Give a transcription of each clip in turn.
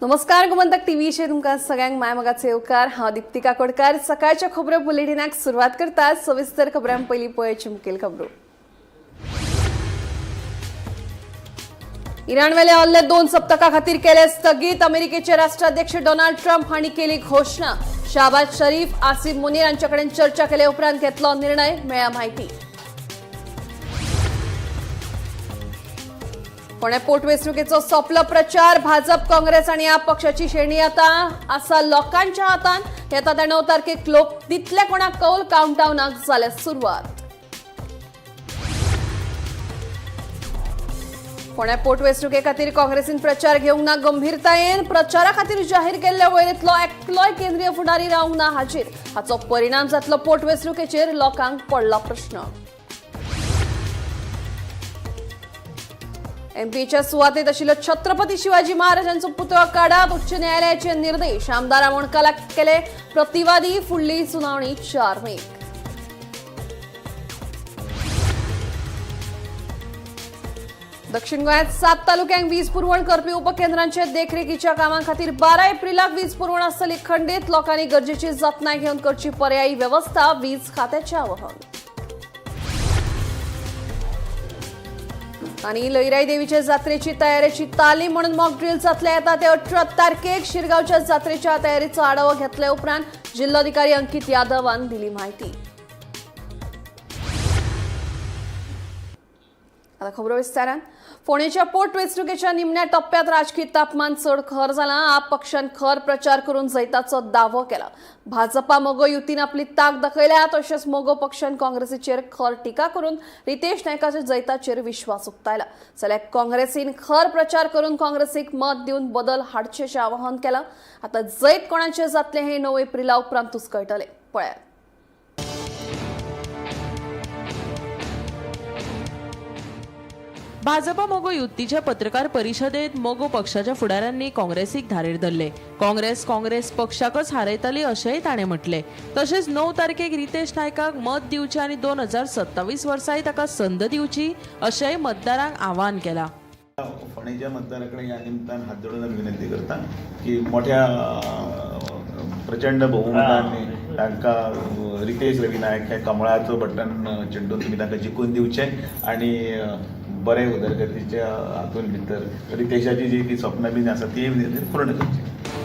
नमस्कार, गोमंतक टीव्हीचेर तुमकां सगळ्यांक मायमोगाचो येवकार. हांव दीप्ती काकोडकार. सकाळच्या खबरो बुलेटिनाक सुरवात करता. सविस्तर खबरां पयलीं पळोवची मुखेल खबरो. इराणवेले हल्ले 2 सप्तका खातीर केले स्थगीत. अमेरिकेचे राष्ट्राध्यक्ष डोनाल्ड ट्रम्प हांणी केली घोशणा. शाहबाज शरीफ, आसिम मुनीर हांचे कडेन चर्चा केले उपरांत घेतलो निर्णय. मेळ्ळ्या म्हायती. फोंडें पोटवेंचणुकेचो सोंपलो प्रचार. भाजप, काँग्रेस आनी आप पक्षाची शेणी आता आसा लोकांच्या हातांत. येता त्या 9 तारखेक लोक दितले कोणाक कौल. काउंटडावनाक जाल्या सुरवात. फोंडें पोटवेंचणुके खातीर काँग्रेसीन प्रचार घेवंक ना गंभीरतायेन. प्रचारा खातीर जाहीर केल्ल्या वळेरेंतलो एकलोय केंद्रीय फुडारी रावंक ना हाजीर. हाचो परिणाम जातलो पोटवेंचणुकेचेर, लोकांक पडला प्रश्न. एमपीच्या सुवातेत आशिल्लो छत्रपती शिवाजी महाराजांचो पुतळो काडात, उच्च न्यायालयाचे निर्देश. आमदार आमोणकाराक केले प्रतिवादी. फुडली सुनावणी 4 मेक. दक्षिण गोंयांत 7 तालुक्यांक वीज पुरवण करपी उपकेंद्रांचे देखरेखीच्या कामां खातीर 12 एप्रिलाक वीज पुरवण आसतली खंडीत. लोकांनी गरजेची जतनाय घेवन करची पर्यायी वेवस्था, वीज खात्याचें आवाहन. आनी लईराई देवीच्या जात्रेची तयारेची तालीम म्हणून मॉक ड्रिल जातले येता ते 18 तारखेक. शिरगांवच्या जात्रेच्या तयारीचो आढावो घेतले उपरांत जिल्लोधिकारी अंकित यादवान दिली म्हायती. आता खबरो विस्तारान. फोंडेच्या पोटवेंचणुकेच्या निमण्या टप्प्यात राजकीय तापमान चड खर जालां. आप पक्षान खर प्रचार करून जैताचो दावो केला. भाजपा मगो युतीन आपली ताक दाखयल्या. तशेंच मगो पक्षान काँग्रेसीचेर खर टिका करून रितेश नायकाच्या जैताचेर विश्वास उक्तायला. जाल्यार काँग्रेसीन खर प्रचार करून काँग्रेसीक मत दिवन बदल हाडचें आवाहन केलां. आतां जैत कोणाचें जातलें हें 9 एप्रिला उपरांतूच कळटलें. पळयात. भाजपा मगो युतीच्या पत्रकार परिशदेत मगो पक्षाच्या फुडाऱ्यांनी काँग्रेसीक धारेर धरले. काँग्रेस काँग्रेस पक्षाकच हारयतली अशेंय ताणें म्हटलें. तशेंच 9 तारखेक रितेश नायकाक मत दिवचें आनी 2027 वर्साय ताका संद दिवची अशेंय मतदारांक आवाहन केलां. फोंडेच्या मतदारा कडेन ह्या निमतान हात जोडून आमी विनंती करता की मोठ्या प्रचंड बहुमतांनी तांकां रितेश रवी नायक हे कमळाचो बटन चिड्डून तुमी तांकां जिखून दिवचें आनी बरे उदरगतीच्या हातून भितर रितेशाची जी ती स्वप्नां बीन आसा ती पूर्ण करची.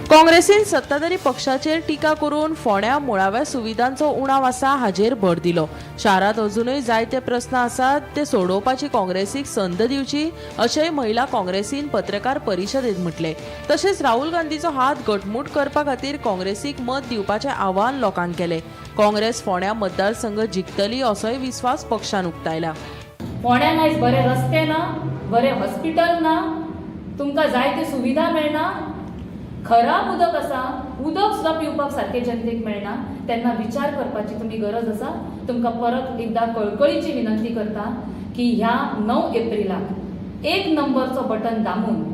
काँग्रेसीन सत्ताधारी पक्षाचेर टिका करून फोंड्या मुळाव्या सुविधांचो उणाव आसा हाजेर भर दिलो. शारांत अजुनूय जायते प्रस्न आसात ते सोडोवपाची काँग्रेसीक संद दिवची अशेंय महिला काँग्रेसीन पत्रकार परिशदेत म्हटलें. तशेंच राहुल गांधीचो हात घटमूट करपा खातीर काँग्रेसीक मत दिवपाचें आवाहन लोकांक केलें. काँग्रेस फोंड्या मतदारसंघ जिखतली असोय विस्वास पक्षान उक्तायला. फोंड्यान आयज बरे रस्ते ना, बरे हॉस्पिटल ना, तुमकां जायते सुविधा मेळना, खराब उदक आसा, उदक सुद्दां पिवपाक सारकें जनतेक मेळना. तेन्ना विचार करपाची तुमी गरज आसा. तुमकां परत एकदां कळकळीची विनंती करता की ह्या 9 एप्रिलाक 1 नंबरचो बटन दामून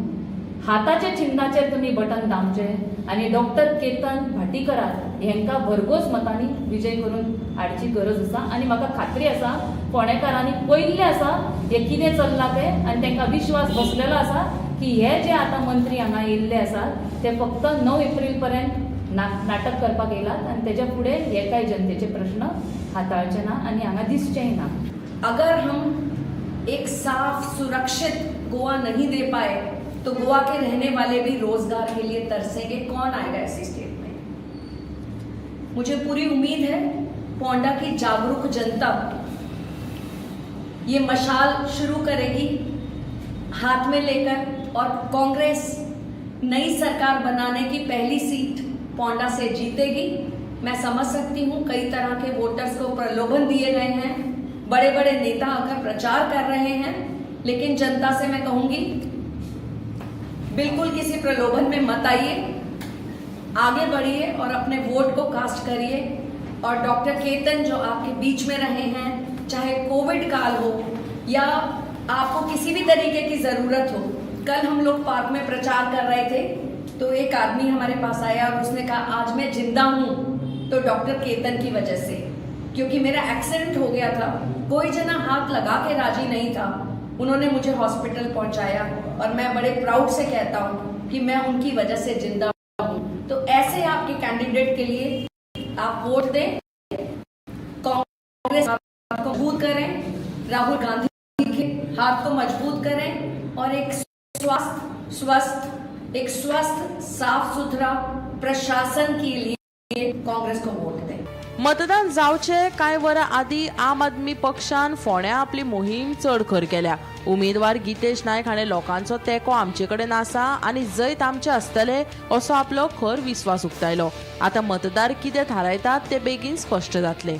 हाताच्या चिन्नाचेर तुमी बटन दामचें आनी डॉक्टर केतन भाटीकराक हेंकां भरघोस मतांनी विजय करून हाडची गरज आसा. आनी म्हाका खात्री आसा फोंडेकारांनी पळयल्लें आसा हें कितें चल्लां तें आनी तांकां विश्वास बसलेलो आसा की हे जे आतां मंत्री हांगा येयल्ले आसात ते फक्त 9 एप्रील पर्यंत नाटक करपाक येयलात आनी तेज्या फुडें हे कांय जनतेचे प्रश्न हाताळचे ना आनी हांगा दिसचेय ना. अगर हम एक साफ सुरक्षित गोवा नहीं दे पाए तो गोवा के रहने वाले भी रोजगार के लिए तरसेंगे. कौन आएगा ऐसी स्टेट में? मुझे पूरी उम्मीद है पोंडा की जागरूक जनता ये मशाल शुरू करेगी हाथ में लेकर और कांग्रेस नई सरकार बनाने की पहली सीट पोंडा से जीतेगी. मैं समझ सकती हूँ कई तरह के वोटर्स को प्रलोभन दिए गए हैं, बड़े बड़े नेता आकर प्रचार कर रहे हैं, लेकिन जनता से मैं कहूंगी बिल्कुल किसी प्रलोभन में मत आइए, आगे बढ़िए और अपने वोट को कास्ट करिए. और डॉक्टर केतन जो आपके बीच में रहे हैं, चाहे कोविड काल हो या आपको किसी भी तरीके की ज़रूरत हो. कल हम लोग पार्क में प्रचार कर रहे थे तो एक आदमी हमारे पास आया और उसने कहा आज मैं जिंदा हूँ तो डॉक्टर केतन की वजह से, क्योंकि मेरा एक्सीडेंट हो गया था, कोई जना हाथ लगा के राजी नहीं था, उन्होंने मुझे हॉस्पिटल पहुंचाया और मैं बड़े प्राउड से कहता हूं कि मैं उनकी वजह से जिंदा हूं। तो ऐसे आपके कैंडिडेट के लिए आप वोट दें, कांग्रेस को मजबूत करें, राहुल गांधी के हाथ को मजबूत करें और एक स्वस्थ एक स्वस्थ साफ सुथरा प्रशासन के लिए कांग्रेस को वोट दें। मतदान जावचे कांय वरां आदीं आम आदमी पक्षान फोंड्यां आपली मोहीम चड खर केल्या. उमेदवार गितेश नायक हाणें लोकांचो तेंको आमचे कडेन आसा आनी जैत आमचें आसतलें असो आपलो खर विस्वास उक्तायलो. आतां मतदार कितें थारायतात तें बेगीन स्पश्ट जातलें.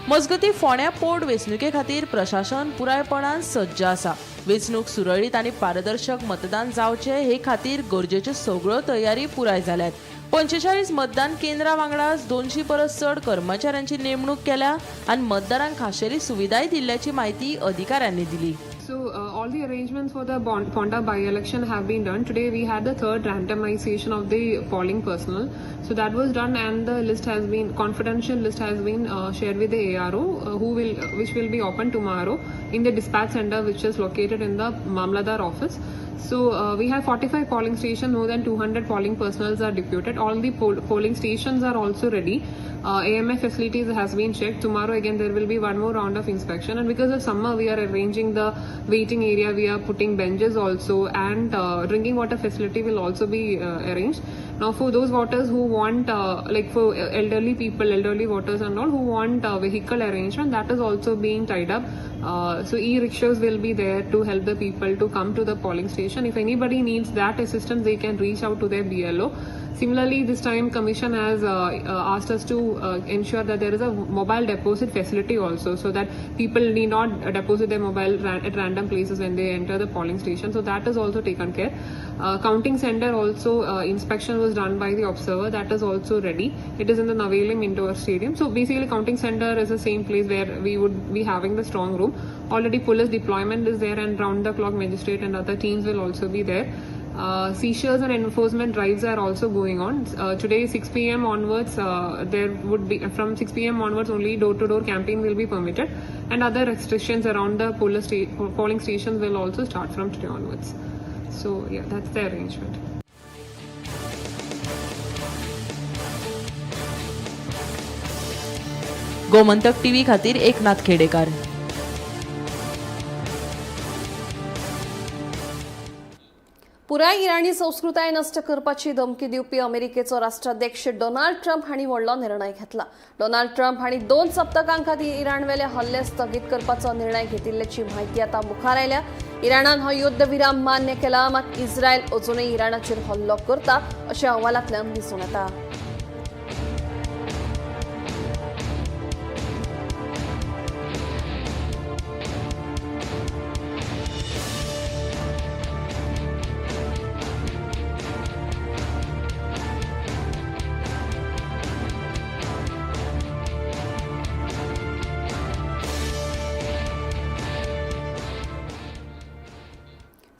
मजगतीं फोंड्यां पोट वेंचणुके खातीर प्रशासन पुरायपणान सज्ज आसा. वेंचणूक सुरळीत आनी पारदर्शक मतदान जावचें हे खातीर गरजेच्यो सगळ्यो तयारी पुराय जाल्यात. 45 मतदान केंद्रां वांगडाच 200 परस चड कर्मचाऱ्यांची नेमणूक केल्या आनी मतदारांक खाशेली सुविधाय दिल्ल्याची म्हायती अधिकाऱ्यांनी दिली. So all the arrangements for the Ponda by-election have been done. Today we had the third randomization of the polling personnel. So that was done, and the list has been confidential list has been shared with the ARO, which will be open tomorrow in the dispatch center, which is located in the Mamladar office. So we have 45 polling stations, more than 200 polling personnel are deputed. All the polling stations are also ready. AMF facilities has been checked. Tomorrow again there will be one more round of inspection, and because of summer we are arranging the waiting area, we are putting benches also, and drinking water facility will also be arranged. Now for those voters who want, like for elderly people, elderly voters and all who want vehicle arrangement, that is also being tied up. So e-rickshaws will be there to help the people to come to the polling station. If anybody needs that assistance, they can reach out to their BLO. Similarly, this time Commission has asked us to ensure that there is a mobile deposit facility also, so that people need not deposit their mobile at random places when they enter the polling station. So that is also taken care. Counting center also inspection was done by the observer. That is also ready. It is in the Navelim Indoor Stadium. So basically, counting center is the same place where we would be having the strong room. Already police deployment is there, and round the clock magistrate and other teams will also be there. Seizures and enforcement drives are also going on. Today 6 p.m. onwards, there would be from 6 p.m. onwards only door-to-door campaign will be permitted, and other restrictions around the polling stations will also start from today onwards. So yeah, that's the arrangement. Gomantak TV खातीर एकनाथ खेडेकार. पुराय इराणी संस्कृताय नश्ट करपाची धमकी दिवपी अमेरिकेचो राष्ट्राध्यक्ष Donald Trump हांणी व्हडलो निर्णय घेतला. डोनाल्ड ट्रम्प हांणी 2 सप्तकां खातीर इराणवेले हल्ले स्थगीत करपाचो निर्णय घेतिल्ल्याची म्हायती आतां मुखार आयल्या. इराणान हो युद्धविराम मान्य केला, मात इस्रायल अजूनय इराणाचेर हल्लो करता अशें अहवालांतल्यान दिसून येता.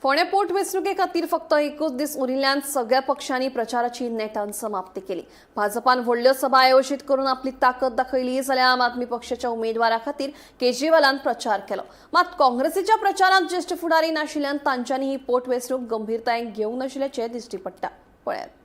फोंडें पोटवेंचणुके खातीर फक्त एकूच दीस उरिल्ल्यान सगळ्या पक्षांनी प्रचाराची नेटान समाप्ती केली. भाजपान व्हडल्यो सभा आयोजीत करून आपली ताकद दाखयली, जाल्यार आम आदमी पक्षाच्या उमेदवारा खातीर केजरीवालान प्रचार केलो. मात काँग्रेसीच्या प्रचारांत ज्येश्ठ फुडारी नाशिल्ल्यान तांच्यांनी ही पोटवेंचणूक गंभीरतायेन घेवंक नाशिल्ल्याचें दिश्टी पडटा. पळयात.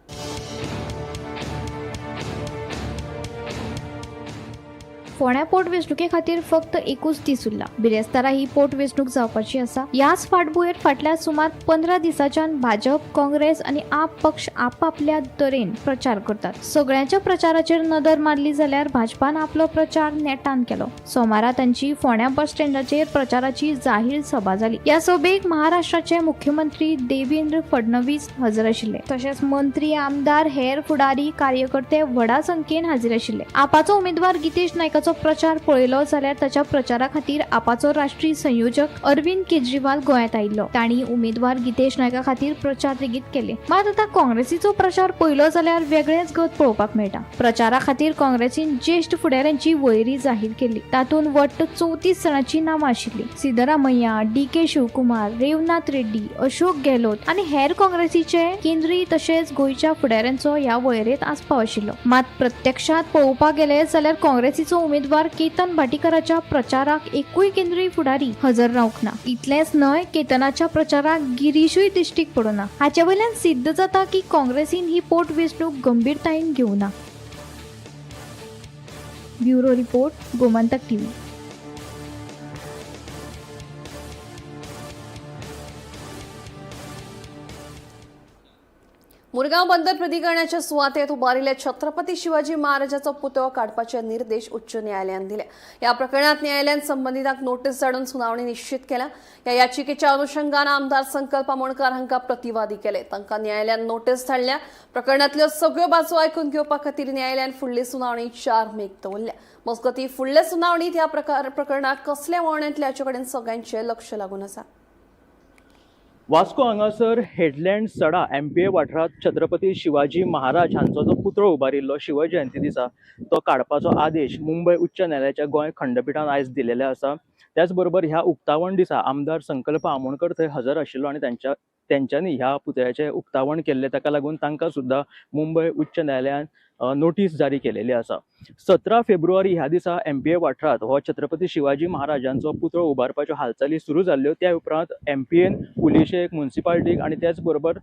फोंड्या पोटवेंचणुके खातीर फक्त एकूच दीस उरला. बिरेस्तारा ही पोटवेंचणूक जावपाची आसा. ह्याच फाटभुंयेर फाटल्या सुमार 15 दिसांच्यान भाजप, काँग्रेस आनी आप पक्ष आपापल्या तरेन प्रचार करतात. सगळ्यांच्या प्रचाराचेर नदर मारली जाल्यार भाजपान आपलो प्रचार नेटान केलो. सोमारा तांची फोंड्या बस स्टँडाचेर प्रचाराची जाहीर सभा जाली. ह्या सभेक महाराष्ट्राचे मुख्यमंत्री देवेंद्र फडणवीस हजर आशिल्ले. तशेंच मंत्री, आमदार, हेर फुडारी, कार्यकर्ते व्हडा संख्येन हाजीर आशिल्ले. आपाचो उमेदवार गितेश नायकाचो प्रचार पळयलो जाल्यार ताच्या प्रचारा खातीर आपाचो राष्ट्रीय संयोजक अरविंद केजरीवाल गोंयांत आयिल्लो. तांणी उमेदवार गितेश नायका खातीर प्रचार लेगीत केले. मात आतां काँग्रेसीचो प्रचार पळयलो जाल्यार वेगळेंच गत पळोवपाक मेळटा. प्रचारा खातीर काँग्रेसीन ज्येश्ठ फुडाऱ्यांची वळेरी जाहीर केली. तातूंत वट्ट 34 जाणांची नांवां आशिल्ली. सिद्धरामय्या, डी.के. शिवकुमार, रेवनाथ रेड्डी, अशोक गेहलोत आनी हेर काँग्रेसीचे केंद्रीय तशेंच गोंयच्या फुडाऱ्यांचो ह्या वळेरेंत आस्पाव आशिल्लो. मात प्रत्यक्षांत पळोवपाक गेले जाल्यार काँग्रेसीचो उमेदवार उमेदवार केतन भाटीकाराच्या प्रचाराक एकूय केंद्रीय फुडारी हजर रावंक ना. इतलेंच न्हय, केतनाच्या प्रचाराक गिरीशूय दिश्टीक पडना. हाचे वयल्यान सिद्ध जाता की काँग्रेसीन ही पोटवेंचणूक गंभीरतायेन घेवना. Bureau report, Gomantak TV. Murgaon बंदर प्राधिकरणाच्या सुवातेत उबारिल्ल्या छत्रपती शिवाजी महाराजाचो पुतळो काडपाचे निर्देश उच्च न्यायालयान दिले. ह्या प्रकरणात न्यायालयान संबंदितांक नोटीस धाडून सुनावणी निश्चित केल्या. ह्या याचिकेच्या अनुषंगान आमदार संकल्प आमोणकार हांकां प्रतिवादी केले. तांकां न्यायालयान नोटीस धाडल्या. प्रकरणांतल्यो सगळ्यो बाजू आयकून घेवपा खातीर न्यायालयान फुडली सुनावणी 4 मेक दवरल्या. मजगतीं, फुडल्या सुनावणीत ह्या प्रकरणाक कसलें वळण येतलें हाचे कडेन सगळ्यांचें लक्ष लागून आसा. वास्को हांगासर हेडलँड सडा एमपीए वाठारांत छत्रपती शिवाजी महाराज हांचो जो पुतळो उबारिल्लो शिवजयंती दिसा तो काडपाचो आदेश मुंबय उच्च न्यायालयाच्या गोंय खंडपिठान आयज दिलेले आसा. त्याच बरोबर ह्या उक्तावण दिसा आमदार संकल्प आमोणकर थंय हजर आशिल्लो आनी तेंच्यांनी ह्या पुतळ्याचें उक्तावण केल्लें. ताका लागून तांकां सुद्दां मुंबय उच्च न्यायालयान नोटीस जारी केलेली आसा. 17 फेब्रुवारी ह्या दिसा एमपीए वाठारांत हो छत्रपती शिवाजी महाराजांचो पुतळो उबारपाच्यो हालचाली सुरू जाल्ल्यो. त्या उपरांत एमपीएन पुलिशेक, मुन्सिपाल्टीक आनी त्याच बरोबर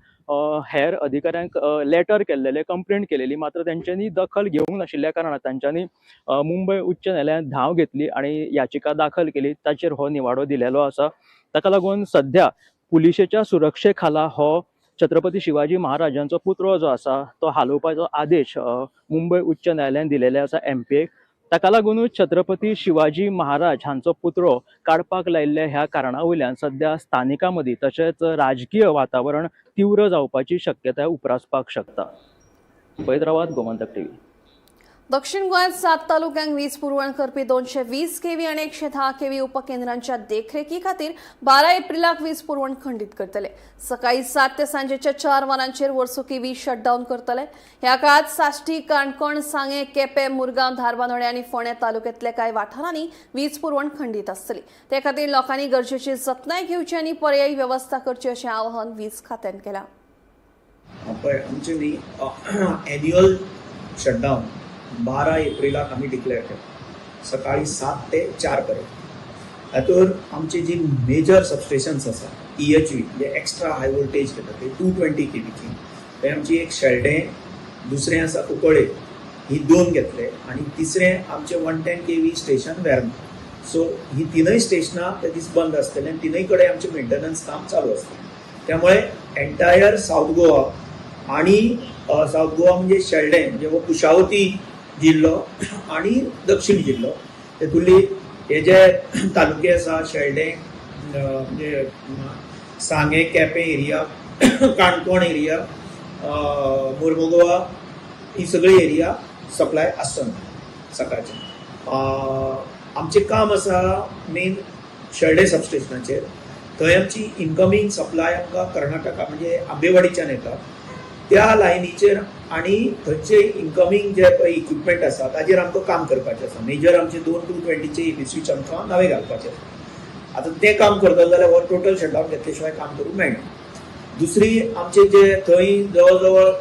हेर अधिकाऱ्यांक लेटर केल्लेले, कंप्लेंट केलेली. मात्र तेंच्यांनी दखल घेवंक नाशिल्ल्या कारणान तांच्यांनी मुंबय उच्च न्यायालयांत धांव घेतली आनी याचिका दाखल केली. ताचेर हो निवाडो दिलेलो आसा. ताका लागून सध्या पुलिशेच्या सुरक्षे खाला हो छत्रपती शिवाजी महाराजांचो पुतळो जो आसा तो हालोवपाचो आदेश मुंबय उच्च न्यायालयान दिलेले आसा एमपीएक. ताका लागुनूच छत्रपती शिवाजी महाराज हांचो पुतळो काडपाक लायिल्ल्या ह्या कारणा वयल्यान सध्या स्थानिकां मदीं तशेंच राजकीय वातावरण तीव्र जावपाची शक्यताय उप्रासपाक शकता. पळयत रावात गोमंतक टीव्ही. दक्षिण गोंयांत 7 तालुक्यांक वीज पुरवण करपी 220 केव्ही आनी 110 केव्ही उपकेंद्रांच्या देखरेखी खातीर 12 एप्रिलाक वीज पुरवण खंडीत करतले. सकाळी 7 ते सांजेच्या 4 वरांचेर वर्सुकी वीज शटडावन करतले. ह्या काळात साश्टी, काणकोण, सांगें, केपें, मुरगांव, धारबांदोडें आनी फोंडें तालुक्यांतल्या कांय वाठारांनी वीज पुरवण खंडीत आसतली. ते खातीर लोकांनी गरजेची जतनाय घेवची आनी पर्यायी वेवस्था करची अशें आवाहन वीज खात्यान केलां. पळय, आमचें न्ही एन्युअल शटडावन 12 एप्रिलाक आमी डिक्लेअर केला, सकाळी 7 ते 4 पर्यंत. हातूंत आमची जी मेजर सबस्टेशन्स आसा, EHV म्हणजे एक्स्ट्रा हाय वोल्टेज घेता ते 220 केवीची, ते आमची एक शेल्डें, दुसरें आसा कुंकळे, ही 2 घेतले आनी तिसरें आमचें 110 केवी स्टेशन वेर्ना. सो ही तिनूय स्टेशनां ते दीस बंद आसतले आनी तिनूय कडेन आमचें मेंटेनन्स काम चालू आसतलें. त्यामुळे एंटायर सावथ गोवा आणि सावथ गोवा म्हणजे शेल्डें म्हणजे हो कुशावती जिल्लो आणि दक्षिण जिल्लो, तेतुली हे जे तालुके आसा शेल्डें, म्हणजे सांगें, केपें एरिया, काणकोण एरिया, मुर्मुगोवा, ही सगळी एरिया सप्लाय आसचो ना सकाळचें. आमचें काम आसा मेन शेल्डें सबस्टेशनाचेर. थंय आमची इनकमींग सप्लाय आमकां कर्नाटका म्हणजे आंबेवाडीच्यान येता त्या लायनीचेर आनी थंयचे इनकमींग जे पळय इक्विपमेंट आसा ताजेर आमकां काम करपाचें आसा. मेजर आमचे 2 220चे एबी स्विच आमकां नवे घालपाचे आसा. आतां तें काम करतले जाल्यार हो टोटल शटडावन घेतले शिवाय काम करूंक मेळना. दुसरी आमचे जे थंय जवळ जवळ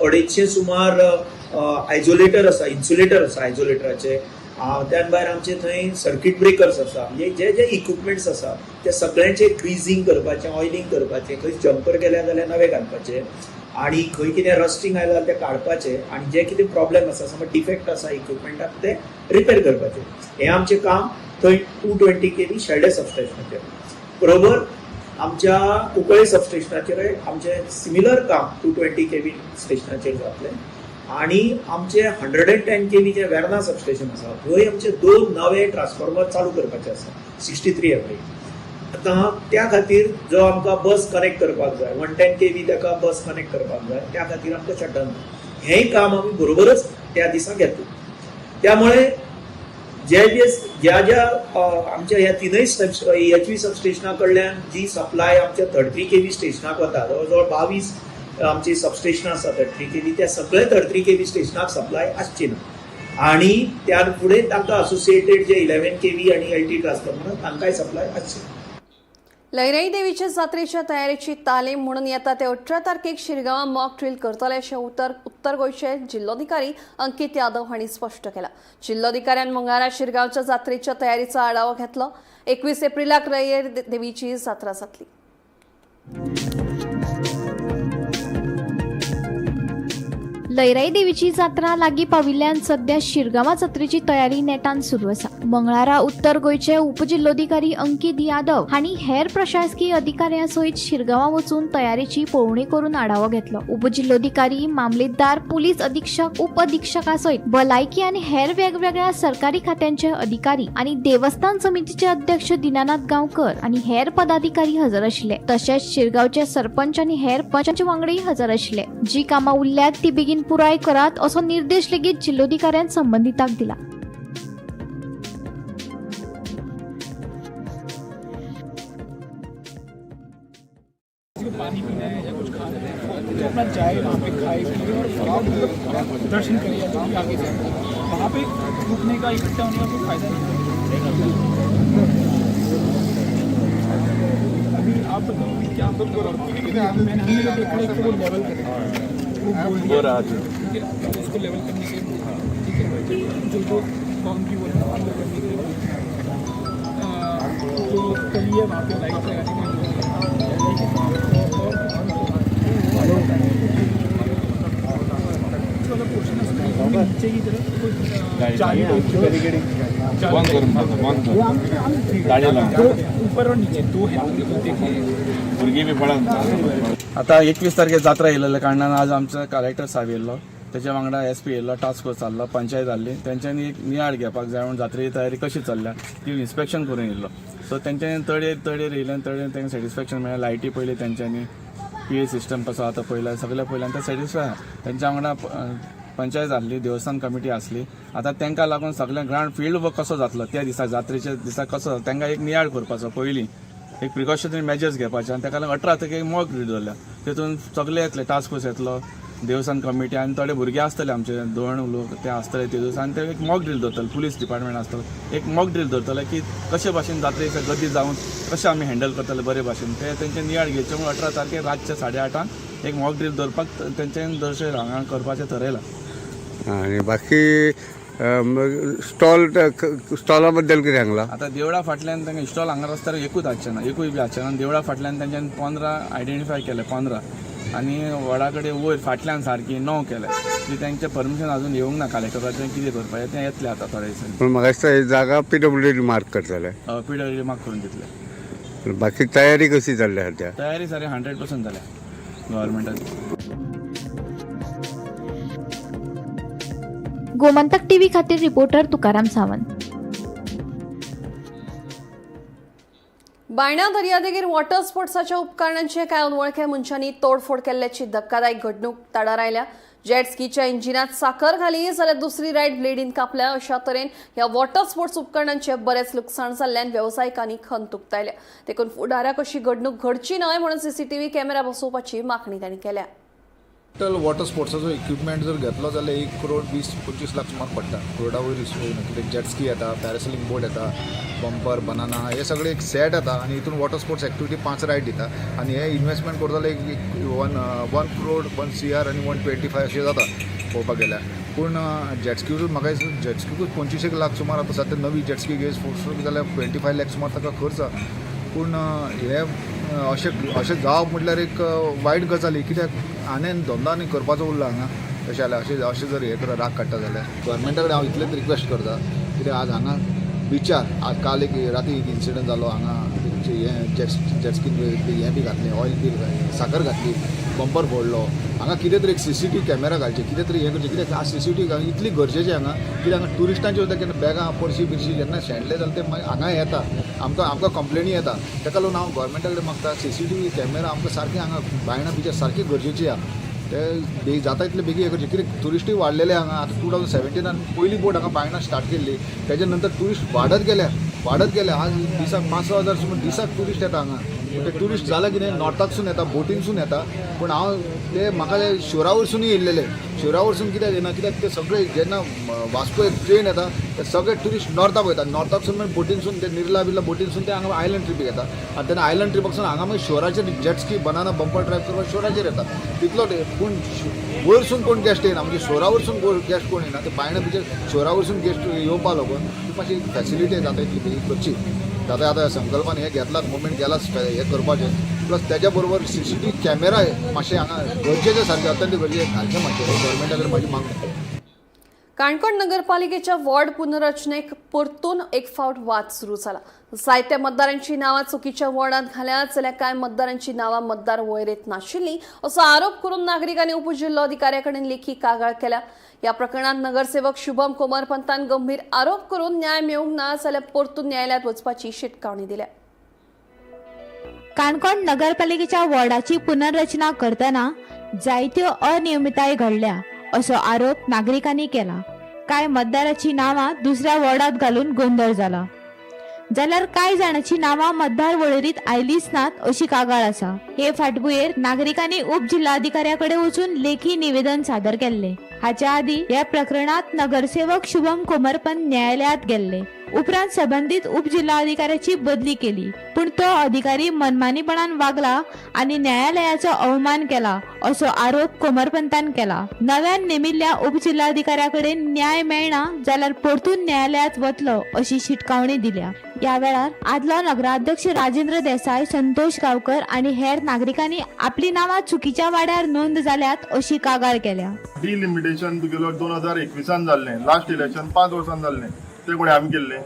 250 सुमार आयजोलेटर आसा, इन्सुलेटर आसा आयजोलेटराचे, त्यान भायर आमचे थंय सर्कीट ब्रेकर्स आसा. म्हणजे जे जे इक्विपमेंट्स आसा ते सगळ्यांचे ग्रीजींग करपाचें, ऑयलिंग करपाचें, खंय जंपर गेले जाल्यार नवे घालपाचे आनी खंय कितें रस्टिंग आयलां जाल्यार तें काडपाचें आनी जे कितें प्रॉब्लेम आसा, समज डिफेक्ट आसा इक्विपमेंटाक, ते रिपेर करपाचें. हें आमचें काम थंय 220 केवी शेल्डें सबस्टेशनाचेर. बरोबर आमच्या कुंकळे सबस्टेशनाचेरय आमचें सिमिलर काम 220 केवी स्टेशनाचेर जातलें आनी आमचे 110 केवी जे वेर्ना सबस्टेशन आसा थंय आमचे 2 नवे ट्रान्सफॉर्मर चालू करपाचे आसा, 63 एवरेज. आतां त्या खातीर जो आमकां बस कनेक्ट करपाक जाय, 110 केवी ताका बस कनेक्ट करपाक जाय, त्या खातीर आमकां शटडावन हेंय काम आमी बरोबरच त्या दिसा घेतले. त्यामुळे जे जे ज्या ज्या आमच्या ह्या तिनूय EHV सबस्टेशना कडल्यान जी सप्लाय आमच्या 33 केवी स्टेशनाक वता, जवळ जवळ 22 आमची सबस्टेशनां आसा 33 केवी, त्या सगळे 33 केवी स्टेशनाक सप्लाय आसची ना आनी त्या फुडें तांकां असोसिएटेड जे 11 केवी आनी LT transformer तांकांय सप्लाय आसची ना. लयराई देवीच्या जात्रेच्या तयारेची तालीम म्हणून येता ते 18 तारखेक शिरगांवां मॉक ड्रील करतले अशें उत्तर उत्तर गोंयचे जिल्लोधिकारी अंकित यादव हांणी स्पश्ट केलां. जिल्लोधिकाऱ्यान मंगळारा शिरगांवच्या जात्रेच्या तयारीचो आढावो घेतलो. 21 एप्रिलाक लयराई देवीची जात्रा जातली. लयराई देवीची जात्रा लागीं पाविल्ल्यान सध्या शिरगांवा जात्रेची तयारी नेटान सुरू आसा. मंगळारा उत्तर गोंयचे उपजिल्लोधिकारी अंकित यादव हांणी हेर प्रशासकीय अधिकाऱ्यां सयत शिरगांवा वचून तयारेची पळोवणी करून आढावो घेतलो. उपजिल्लोधिकारी, मामलेदार, पुलीस अधीक्षक, उप अधीक्षका सयत भलायकी आनी हेर वेगवेगळ्या सरकारी खात्यांचे अधिकारी आनी देवस्थान समितीचे अध्यक्ष दिनानाथ गांवकर आनी हेर पदाधिकारी हजर आशिल्ले. तशेंच शिरगांवचे सरपंच आनी हेर पंच वांगडी हजर आशिल्ले. जी कामां उरल्यात ती बेगीन पुराय करात असो निर्देश लेगीत जिल्लोधिकाऱ्यान संबंधितांक दिला. किसी को पानी पीना है या कुछ खाना है तो अपना जाए वहाँ पे, खाए पिए और फटाफट दर्शन करे या जो भी आगे जाए. वहाँ पे रुकने का, इकट्ठा होने का कोई फायदा नहीं है. अभी आप बताओ अभी क्या मैंने हमने जो देखा है, एक तो वो लेवल करें, वो बोल दिया, ठीक है, तो उसको लेवल करने के लिए, ठीक है, जो जो बाउंड्री वो अंदर करने के लिए, जो गली है वहाँ पे लाइट लगाने के लिए, ठीक है, और वाला पोर्शन है उसमें नीचे की तरफ कोई जाली टाइप, दो ऊपर और नीचे दो है, देखें. भुरगीं बी पळोवन. आता 21 तारखेर जात्रा येयलेल्या कारणान आज आमचो कलेक्टर साहेब येयल्लो, तेच्या वांगडा एस पी येयल्लो, टास्क फोर्स चल्लो, पंचायत जाल्ली. तेंच्यांनी एक नियाळ घेवपाक जाय म्हणून जात्रेची तयारी कशी चल्ल्या ती इन्स्पेक्शन करून येयल्लो. सो तेंच्यांनी तळयेर तळयेर येयले आनी तळयेर तांकां सॅटिस्फॅक्शन मेळ्ळें. लायटी पयली तेंच्यांनी, पी ए सिस्टम कसो आतां पयला, सगळें पयलें आनी ते सॅटिस्फाय आहा. तेंच्या वांगडा पंचायत आसली, देवस्थान कमिटी आसली. आतां तांकां लागून सगळें ग्रावंड फिल्ड वर्क कसो जातलो त्या दिसा, जात्रेच्या दिसा कसो जातलो, तांकां एक नियाळ करपाचो, पयलीं एक प्रिकॉशनरी मेजर्स घेवपाचे. आनी ताका लागून 18 तारखेक मॉक ड्रील दवरल्या. तितून सगळे येतले, टास्क फोर्स येतलो, देवस्थान कमिटी आनी थोडे भुरगे आसतले, आमचे दोन लोक ते आसतले ते दिसा. आनी ते एक मॉक ड्रील दवरतले, पुलीस डिपार्टमेंट आसतलो, एक मॉक ड्रील दवरतले की कशे भाशेन जात्रे दिसा गर्दी जावन कशें आमी हँडल करतले बरे भाशेन, ते तेंचे नियाळ घेवचे म्हणून 18 तारखेर रातचे 8:30 एक मॉक ड्रील दवरपाक तेंच्यानी दर्शयलां, हांगा करपाचें थरयलां. आणि बाकी स्टॉल, स्टॉला बद्दल कितें सांगला? आता देवळा फाटल्यान तांकां इस्टॉल हांगा रस्त्यार एकूच आसचे ना, एकूय बी आसचे ना. देवळा फाटल्यान तेंच्यानी 15 आयडेंटिफाय केले, 15, आनी वडा कडेन वयर फाटल्यान सारकी 9 केले. ती तेंचें परमिशन अजून येवंक ना कलेक्टराचें, कितें करपाचें तें येतलें आतां थोड्या दिसांनी. पूण म्हाका दिसता ही जागा पीडब्ल्यूडी मार्क करतले. पीडब्ल्यूडी मार्क करून दितले. बाकी तयारी कशी चल्ल्या सध्या? तयारी सारी 100% जाल्या गव्हर्मेंटाची. गोमंतक टीव्ही खातीर रिपोर्टर तुकाराम सावंत. बायणा दर्यादेगेर वॉटर स्पोर्ट्साच्या उपकरणांचे कांय अनवळख्या मनशांनी तोडफोड केल्ल्याची धक्कादायक घडणूक तडार आयल्या. जेट स्कीच्या इंजिनात साखर घाली जाल्यार दुसरी रायड ब्लेडीन कापल्या. अशा तरेन ह्या वॉटर स्पोर्ट्स उपकरणांचे बरेच लुकसाण जाल्ल्यान वेवसायिकांनी खंत उक्तायल्या. देखून फुडाराक अशी घडणूक घडची न्हय म्हणून सीसीटीव्ही कॅमेरा बसोवपाची मागणी तांणी केल्या. टोटल वॉटर स्पोर्ट्साचो इक्विपमेंट जर घेतलो जाल्यार 1 करोड 20-25 लाख सुमार पडटा. करोडा वयर वयना, कित्याक जेटस्की येता, पॅरासेलिंग बोट येता, बंपर, बनाना हे सगळे एक सेट येता आनी हितून वॉटर स्पोर्ट्स एक्टिविटी पांच रायड दिता. आनी हे इन्वेस्टमेंट करता जाल्यार एक 1 1 crore 1 CR आनी 125 अशें जाता पळोवपाक गेल्यार. पूण जेटस्कीकूच म्हाका दिसता जेटस्कीकूच 25 एक लाख सुमार. आतां सद्या नवी जेटस्की घेस फोर्स जाल्यार 25 लॅक सुमार ताका खर्च आहा. पूण हे अशें अशें जावप म्हटल्यार एक वायट गजाल ही, कित्याक आनी धंदो आनी करपाचो उरला हांगा तशें जाल्यार. अशें अशें जर हें कर राग काडटा जाल्यार गव्हर्मेंटा कडेन हांव इतलेंच रिक्वेस्ट करता, कित्याक आज हांगा बिचार आज काल एक राती एक इन्सिडंट जालो हांगा. हें जेटस्कीन हें बी घातलें, ऑयल बी साकर घातली, बंपर फोडलो. हांगा कितें तरी एक सीसीटीव्ही कॅमेरा घालचे, कितें तरी हें करचें, कित्याक आज सीसीटीव्ही इतली गरजेची हांगा, कित्याक हांगा ट्युरिस्टांची सुद्दां केन्ना बॅगां पर्सी बिर्शी जेन्ना शेणले जाल्यार ते मागीर हांगा येता, आमकां आमकां कंप्लेनी येता. ताका लागून हांव गव्हर्मेंटा कडेन मागता, सीसीटीव्ही कॅमेरा आमकां सारकें हांगा बायणा बिचार सारकी गरजेची आहा. ते बेगीन जाता इतले बेगीन हें करचें, कित्याक ट्युरिस्टूय वाडलेले हांगा. आतां 2017न पयली बोट हांगा बायणा स्टार्ट केल्ली, तेच्या नंतर ट्युरिस्ट वाडत गेल्या, वाडत गेल्या. आज दिसाक 5-6 हजार सुमार दिसाक ट्युरिस्ट येता हांगा. ते ट्युरिस्ट जालें कितें नॉर्थाकसून येता, बोटीनसून येता, पूण हांव ते म्हाका शिवरा वरसुनूय येयल्लेले. शिवरा वरसून कित्याक येना, कित्याक ते सगळे जेन्ना वास्को एक ट्रेन येता ते सगळे ट्युरिस्ट नॉर्थाक वयता. नॉर्थाकसून मागीर बोटीनसून ते निर्ला बिर्ला बोटीनसून ते हांगा आयलंड ट्रिपीक येता आनी तेन्ना आयलंड ट्रिपाकसून हांगा मागीर शोराचेर जेटस्की बनाना बंपर ड्रायव करपाक शोराचेर येता तितलो. पूण वयरसून कोण गेस्ट येना, म्हणजे शोरा वरसून गेस्ट कोण येना. ते बायणा बिचर शोरा वरसून गेस्ट येवपा लागून ती मातशी फॅसिलिटी जाता इतली बेगीन करची. आतां आतां संकल्पान हें घेतलात, मुवमेंट केलाच हें करपाचें. प्लस तेज्या बरोबर सीसीटीव्ही कॅमेरा मातशें हांगा गरजेचे, सारकें अत्यंत गरजेचे घालचें मातशें. गव्हर्मेंटा कडेन म्हाजी मागणी. काणकोण नगरपालिकेच्या वॉर्ड पुनर्रचनेक परतून एक फावट वाद सुरू जाला. जायत्या मतदारांची नांवां चुकीच्या वॉर्डांत घाल्यात, जाल्यार कांय मतदारांची नांवां मतदार वळेरेंत नाशिल्लीं असो आरोप करून नागरिकांनी उपजिल्होधिकाऱ्या कडेन लेखी कागाळ केल्या. ह्या प्रकरणात नगरसेवक शुभम कोमरपंतान गंभीर आरोप करून न्याय मेळूंक ना जाल्यार परतून न्यायालयात वचपाची शिटकावणी दिल्या. काणकोण नगरपालिकेच्या वॉर्डाची पुनर्रचना करतना जायत्यो अनियमितताय घडल्या असो आरोप नागरिकांनी केला. कांय मतदाराची नांवां दुसऱ्या वॉर्डात घालून गोंदळ जाला, जाल्यार कांय जाणांची नांवां मतदार वळेरीत आयलीच नात अशी कागाळ आसा. हे फाटभुंयेर नागरिकांनी उपजिल्हाधिकाऱ्या कडेन वचून लेखी निवेदन सादर केल्लें. हाच्या आदीं ह्या प्रकरणात नगरसेवक शुभम कोमरपंत न्यायालयात गेल्ले. उपरांत संबंदीत उपजिल्हाधिकाऱ्याची बदली केली, पूण तो अधिकारी मनमानीपणान वागला आनी न्यायालयाचो अवमान केला असो आरोप कोमरपंतान केला. नव्यान नेमिल्ल्या उपजिल्हाधिकाऱ्या कडेन न्याय मेळना जाल्यार परतून न्यायालयात वतलो अशी शिटकावणी दिल्या. ह्या वेळार आदलो नगराध्यक्ष राजेंद्र देसाय, संतोष गावकर आनी हेर नागरिकांनी आपली नांवां चुकीच्या वाड्यार नोंद जाल्यात अशी कागाळ केल्या. डिलिमिटेशन तुगेलो 2021an जाल्लें. लास्ट इलेक्शन 5 वर्सां जाल्लें. तें कोणें आमी केल्लें?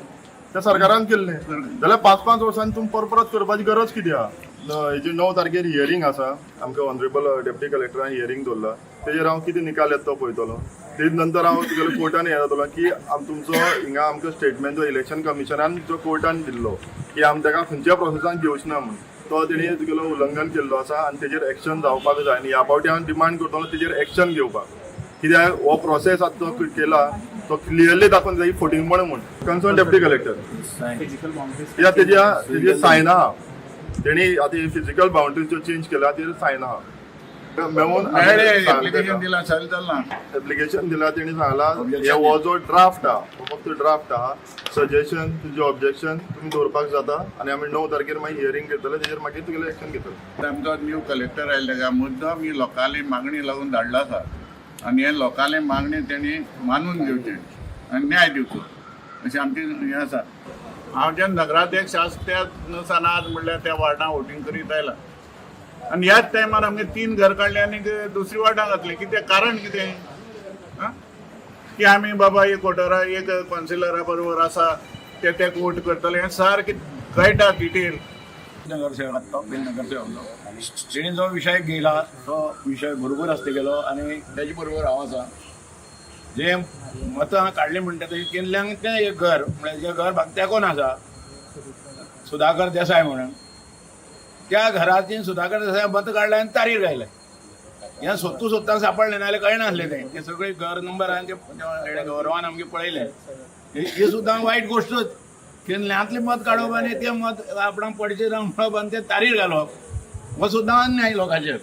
त्या सरकारान केल्लें. जाल्यार 5 5 वर्सांनी तुमी परत परत करपाची गरज कितें आहा? हेजी 9 तारखेर हियरींग आसा. आमकां ऑनरेबल डेप्युटी कलेक्टरान हियरींग दवरला. तेजेर हांव कितें निकाल येता तो पळयतलो. तेज नंतर हांव तुगेलो कोर्टान हें जातलो की तुमचो हिंगा आमकां स्टेटमेंट जो इलेक्शन कमिशनान जो कोर्टान दिल्लो की आमी ताका खंयच्या प्रोसेसान घेवचे ना म्हूण, तो तेणी तुगेलो उल्लंघन केल्लो आसा आनी तेजेर एक्शन जावपाक जाय. आनी ह्या फावटी हांव डिमांड करतलो तेजेर एक्शन घेवपाक, कित्याक हो प्रोसेस आतां जो केला तो क्लियरली दाखोवन दिता ही फटींगपण म्हूण. कन्सर्न डेप्युटी कलेक्टर, कित्याक तेज्या तेजे सायन आहा. तेणी आतां फिजिकल बाउंड्रीज ज्यो चेंज केल्या तेजेर सायन आहा मेळून. एप्लिकेशन दिला, चालेल चलना. एप्लिकेशन दिला. तेणी सांगला, हे हो जो ड्राफ्ट आहा हो फक्त ड्राफ्ट आहा. सजेशन, तुजें ऑब्जेक्शन तुमी दवरपाक जाता आनी आमी 9 तारखेर मागीर हियरींग घेतले, तेजेर मागीर तुगेलें एक्शन घेतले. आमचो न्यू कलेक्टर आयले ताका मुद्दम ही लोकांली मागणी लागून धाडला आसा आनी हे लोकांली मागणी तेणी मानून घेवची आनी न्याय दिवचो अशें आमची हें आसा. हांव जेन्ना नगराध्यक्ष आसा त्या सान आज म्हणल्यार त्या वार्डां वोटींग करीत आयला आनी ह्याच टायमार आमगे तीन घर काडले आनी दुसरी वार्डां घातले. कितें कारण कितें आं? की आमी बाबा एक वोटरा एक कावन्सिलरा बरोबर आसा, ते तेका वोट करतले, हें सारकें कळटा डिटेल. नगरसेवक आत्ता पयलीं नगरसेवक, तेणी जो विशय घेयला तो विशय बरोबर आसा तेगेलो आनी तेजे बरोबर हांव आसा. जे मतां काडली म्हणटा ते केल्ल्यांक तें एक घर म्हळ्यार जें घर म्हाका तेंकोन आसा, सुधाकर देसाय म्हणून, त्या घराची सुधाकर देसाय मत काडलें आनी तारीर घायलें. हें सोदतू सोदता सापडलें, नाजाल्यार कळनासलें तें. ते सगळे घर नंबर आनी ते गौरवान आमगे पळयलें. ही सुद्दां वायट गोश्टच. केन्नातलें मत काडप आनी तें मत आपणाक पडचें ना म्हणप आनी तें तारीर घालप हो सुद्दां अन्याय लोकांचेर.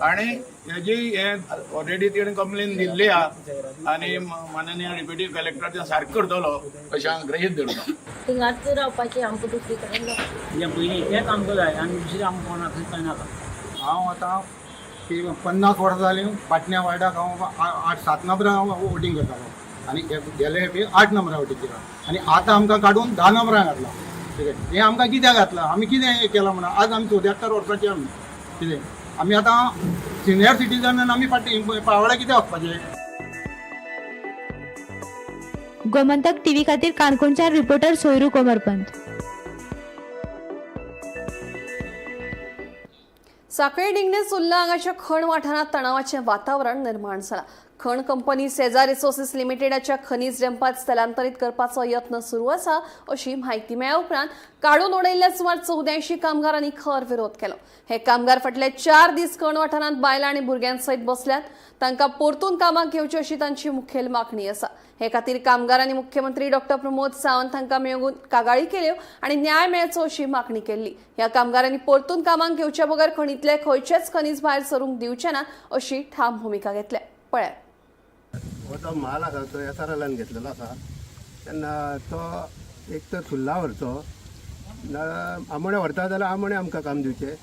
आनी हेजी हें ऑलरेडी तेणी कंप्लेन दिल्ली आहा आनी माननीय डेप्युटी कलेक्टर तें सारकें करतलो अशें हांव गृहीत धरता. थिंगाच रावपाचें आमकां, दुसरी कडेन नाका. हें पयलीं तेंच आमकां जाय आनी दुसरें आमकां कोणाक कांय नाका. हांव आतां 50 वर्सां जालीं पाटण्या वार्डाक हांव आठ सात नंबरां हांव वोटींग करतालो आनी गेले खेपे 8 नंबरां वोटींग केलां आनी आतां आमकां काडून 10 नंबरां घातलां. कितें हें आमकां कित्याक घातलां? आमी कितें केलां म्हणून? आज आमी 74 वर्सांचे. आमी कितें आमी आतां सिनियर सिटीजन आनी आमी फाटीं पावळ्या कित्याक वचपाचें? गोमंतक टीव्ही खातीर काणकोणच्यान रिपोर्टर सोयरू कोमरपंत. साखळी डिंगणे सुर्ला हांगाच्या खण वाठारांत तणावाचें वातावरण निर्माण जालां. खण कंपनी सेजा रिसोर्सिस लिमिटेडाच्या खनीज डंपात स्थलांतरीत करपाचो यत्न सुरू आसा अशी म्हायती मेळ्ळ्या उपरांत काडून उडयल्ल्या सुमार 84 कामगारांनी खर विरोध केलो. हे कामगार फाटले 4 दीस खण वाठारांत बायलां आनी भुरग्यां सयत बसल्यात. तांकां परतून कामाक घेवची अशी तांची मुखेल मागणी आसा. हे खातीर कामगारांनी मुख्यमंत्री डॉक्टर प्रमोद सावंत हांकां मेळून कागाळी केल्यो आनी न्याय मेळचो अशी मागणी केल्ली. ह्या कामगारांनी परतून कामाक घेवच्या बगर खणींतले खंयचेच खनीज भायर सरूंक दिवचे ना अशी ठाम भुमिका घेतल्या. पळयात. हो जो म्हाल आसा तो एस आर एलान घेतलेलो आसा तेन्ना तो एक तर सुर्ला व्हरचो ना आमोण्या व्हरता जाल्यार आमोण्या आमकां काम दिवचें.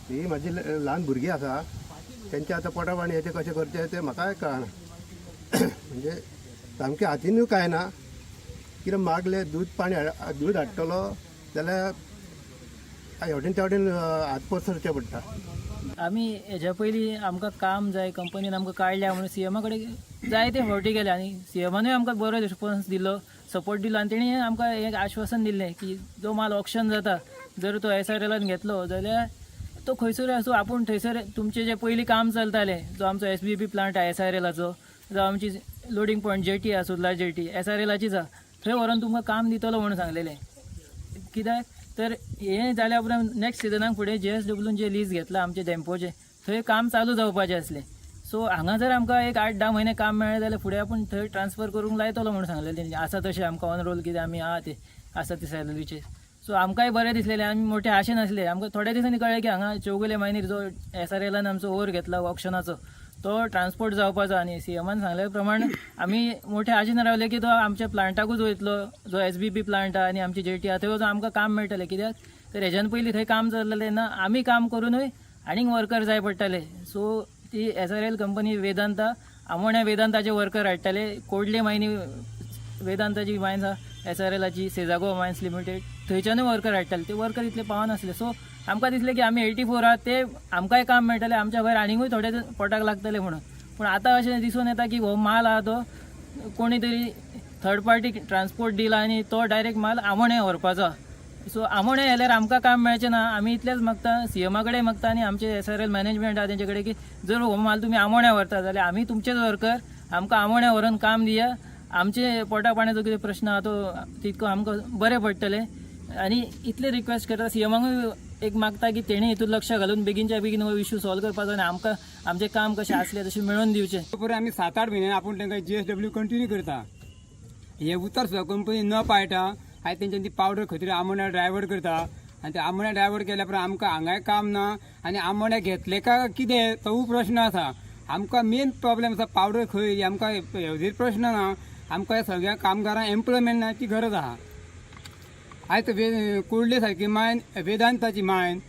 ही म्हाजी ल्हान भुरगीं आसा तेंच्या आतां पोटा पाणयाचें कशें करचें तें म्हाकाय कळना. म्हणजे सामकें हातीनूय कांय ना. कितें मागलें दूद पाणी दूद हाडटलो जाल्यार हेवटेन तेवटेन हात पसरचे पडटा. आमी हेज्या पयलीं आमकां काम जाय, कंपनीन आमकां काडल्या म्हणून सीएमा कडेन जायते फावटी गेले आनी सीएमानूय आमकां बरो रिस्पॉन्स दिलो, सपोर्ट दिलो आनी तेणी आमकां एक आश्वासन दिल्लें की जो माल ऑक्शन जाता जर तो एस आर एलान घेतलो जाल्यार तो खंयसर आसूं आपूण थंयसर तुमचें जें पयलीं काम चलतालें, जो आमचो एस बी पी प्लांट आसा एस आर एलाचो, जावं आमची लोडींग पॉयंट जेटी आसा सुर्ला जेटी एस आर एलाचीच आसा, थंय व्हरोन तुमकां काम दितलो म्हणून सांगलेलें. कित्याक तर हें जाल्या उपरांत नॅक्स्ट सिजनाक फुडें जे एस डब्ल्यून जे लीज घेतला आमचें डेम्पोचें थंय काम चालू जावपाचें आसलें. सो हांगा जर आमकां एक 8-10 म्हयने काम मेळ्ळें जाल्यार फुडें आपूण थंय ट्रान्सफर करूंक लायतलो म्हणून सांगलेलें तेणी. आसा तशें आमकां ऑन रोल कितें आमी आहा ते आसा ते सॅलरीचेर. सो आमकांय बरें दिसलेलें, आमी मोठे आशेन आसले. आमकां थोड्या दिसांनी कळ्ळें की हांगा चौगुले मायनीर जो एस आर एलान आमचो ओवर घेतला ऑक्शनाचो तो ट्रान्सपोर्ट जावपाचो आनी सीएमान सांगल्या प्रमाण आमी मोठे आशेन रावले की तो आमच्या प्लांटाकूच वयतलो, जो एस बी पी प्लांट आहा आनी आमची जेटी आहा थंय वचून आमकां काम मेळटलें. कित्याक तर हेज्यान पयलीं थंय काम चललेलें तेन्ना आमी काम करुनूय आनीक वर्कर जाय पडटाले. सो ती S R L company Vedanta आमोण्या वेदांताचे वर्कर हाडटाले, कोडले मायनी वेदांताची मायन्स आहा एस आर एलाची, सेजागो मायन्स लिमिटेड थंयच्यानूय वर्कर हाडटाले. ते वर्कर इतले पावनासले. सो आमकां दिसलें की आमी 84 आहा ते आमकांय काम मेळटलें, आमच्या भायर आनीकूय थोडे पोटाक लागतले म्हणून. पूण आतां अशें दिसून येता की हो माल आहा तो कोणी तरी थर्ड पार्टी ट्रान्सपोर्ट दिला आनी तो डायरेक्ट माल आमोण्या व्हरपाचो. सो आमोण्या गेल्यार आमकां काम मेळचें ना. आमी इतलेंच मागता, सीएमा कडेन मागता आनी आमचे एस आर एल मॅनेजमेंट आहा तेंचे कडेन की जर हो माल तुमी आमोण्या व्हरता जाल्यार आमी तुमचेच वर्कर, आमकां आमोण्या व्हरून काम दिया, आमचे पोटा पाण्याचो कितें प्रश्न आहा तो तितको आमकां बरें पडटलें. आनी इतलें रिक्वेस्ट करता सीएमाकूय एक मागता की तेणी हितून लक्ष घालून बेगीनच्या बेगीन हो इशू सॉल्व करपाचो आनी आमकां आमचें काम कशें आसलें तशें मेळोवन दिवचें. बरोबर आमी 7-8 म्हयने आपूण तांकां जी एस डब्ल्यू कंटिन्यू करता. हे उतर सुद्दां कंपनी न पाळटा. आयज तेंच्यानी ती पावडर खंय तरी आमोण्या ड्रायव्हर करता आनी ते आमोण्या ड्रायव्हर केल्या उपरांत आमकां हांगाय काम ना आनी आमोण्या घेतले काय कितें तोवूय प्रश्न आसा. आमकां मेन प्रॉब्लेम आसा पावडर खंय, आमकां हेजेर प्रश्न ना. आमकां सगळ्या कामगारांक एम्प्लॉयमेंटाची गरज आसा. आयज कोडले सारकी मायन वेदांताची मायन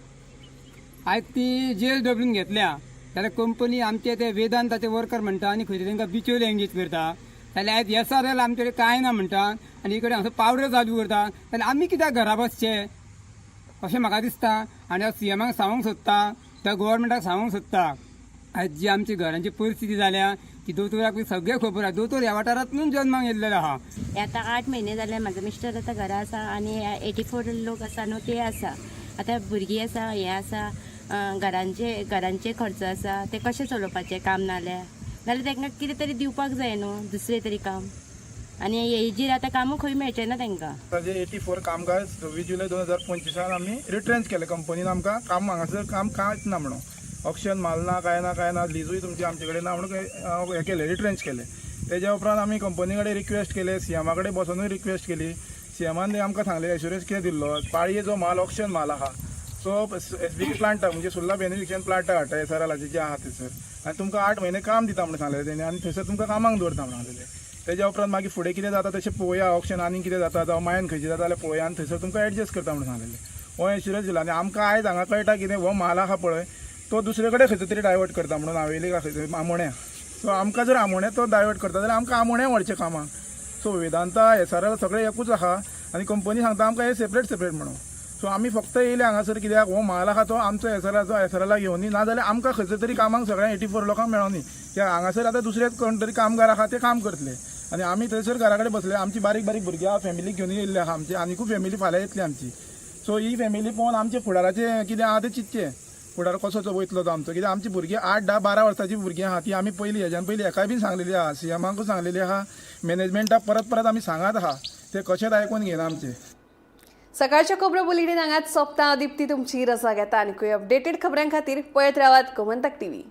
आयज ती जी एस डब्ल्यून घेतल्या जाल्यार कंपनी आमचे ते वेदांताचे वर्कर म्हणटा आनी खंय तांकां बिचोले एंगेज करता. जाल्यार आयज एस आर एल आमचे कडेन कांय ना म्हणटा आनी इकडे हांगासर पावडर चालू करता जाल्यार आमी कित्याक घरा बसचे अशें म्हाका दिसता. आनी हांव सीएमाक सांगूंक सोदता, त्या गोवोरमेंटाक सांगूंक सोदता, आयज जी आमची घरांची परिस्थिती जाल्या ती दोतोराक सगळें खबर आसा. दोतोर ह्या वाठारांतून जल्माक येयल्लेलो आहा. हे आतां 8 म्हयने जाले म्हाजो मिस्टर आतां घरा आसा आनी 84 लोक आसा न्हू ते आसा. आतां भुरगीं आसा, हें आसा, घरांचे खर्च आसा, ते कशें चलोवपाचें काम नाल्यार नाल्यार तांकां कितें तरी दिवपाक जाय न्हू दुसरें तरी काम. आनी हेजेर आतां कामूय खंय मेळचें ना तांकां. जे 84 कामगार 26 जुलय 2025 आमी रिट्रेंच केले. कंपनीन आमकां काम हांगासर काम कांयच ना म्हणून, ऑक्शन माल ना, कांय ना, कांय ना, लिजूय तुमची आमचे कडेन ना म्हणून हें केलें, रिट्रेंच केलें. तेज्या उपरांत आमी कंपनी कडेन रिक्वेस्ट केले, सीएमा कडेन बसोनूय रिक्वेस्ट केली. सीएमान आमकां सांगलें, एश्युरन्स कितें दिल्लो, पाळये जो माल ऑक्शन माल आहा सो एस बी प्लांटाक म्हणजे सुर्ला बेनिफिशियन प्लांटाक हाडटा एस आर एलाचे जे आहा थंयसर आनी तुमकां 8 म्हयने काम दिता म्हणून सांगलें तेणी आनी थंयसर तुमकां कामाक दवरता म्हणून सांगलें. तेज्या उपरांत मागीर फुडें कितें जाता तशें पळोवया, ऑक्शन आनी कितें जाता जावं मायन खंयची जाता जाल्यार पळोवया आनी थंयसर तुमकां एडजस्ट करता म्हणून सांगलेलें. हो एश्युरन्स दिलो आनी आमकां आयज हांगा कळटा कितें हो माल आहा पळय तो दुसरे कडेन खंयसर तरी डायवर्ट करता म्हणून नावेली काय खंय आमोण्या. सो आमकां जर आमोण्या तो डायवर्ट करता जाल्यार आमकां आमोण्या व्हरचें कामाक. So Vedanta S R L सगळें एकूच आहा आनी कंपनी सांगता आमकां हें सेपरेट सेपरेट म्हणून. सो आमी फक्त येयले हांगासर कित्याक हो म्हाल आहा तो आमचो एस आर एलाचो एस आर एलाक घेवनी, नाजाल्यार आमकां खंयसर तरी कामाक सगळ्यांक 84 लोकांक मेळोनी. कित्याक हांगासर आतां दुसरे कोण तरी कामगार आहा ते काम करतले आनी आमी थंयसर घरा कडेन बसले. आमची बारीक बारीक भुरगीं आहा, फॅमिलीक घेवन येयल्ले आहा, आमची आनिकूय फॅमिली फाल्यां येतली आमची. सो ही फॅमिली पळोवन आमचे फुडाराचें कितें आहा तें चिंतचें. फुडार कसो तो वयतलो तो आमचो. कित्याक आमची भुरगीं 8, 10, 12 वर्सांची भुरगीं आहा, ती आमी पयलीं हेज्यान पयलीं हेकाय बीन सांगलेली आहा, सीएमाकूय सांगलेली आहा, मॅनेजमेंटाक परत परत आमी सांगात आहा, ते कशेंच आयकून घेना आमचें. सकाळच्या खबरो बुलेटीन हांगाच सोंपता. दीप्ती तुमची रजा घेता. आनीकूय अपडेटेड खबरां खातीर पळयत रावात गोमंतक टीव्ही.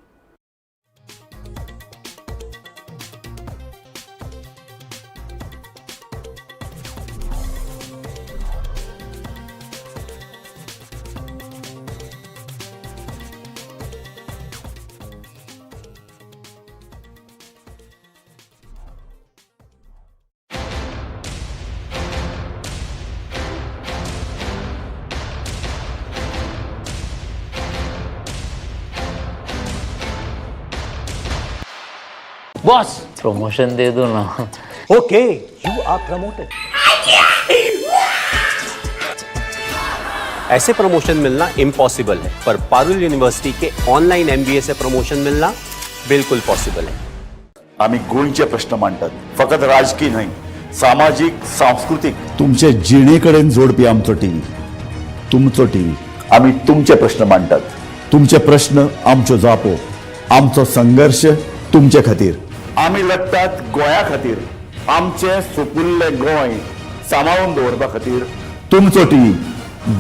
बॉस, प्रमोशन दे दो ना. Okay, you are promoted. ऐसे प्रमोशन मिलना इम्पॉसिबल है, पर पारुल यूनिवर्सिटी के ऑनलाइन एमबीए से प्रमोशन मिलना बिल्कुल पॉसिबल है. आमी गोंयचे प्रश्न मांडटात, फकत राजकीय न्हय, सामाजीक, सांस्कृतीक. तुमचे जिणे कडेन जोडपी आमचो टीव्ही, तुमचो टीव्ही. आमी तुमचे प्रश्न मांडटात. तुमचे प्रश्न आमच्यो जापो, आमचो संघर्श तुमचे खातीर. आमी लडटात गोंया खातीर, आमचें सुपुल्लें गोंय सांबाळून दवरपा खातीर. तुमचो टीव्ही.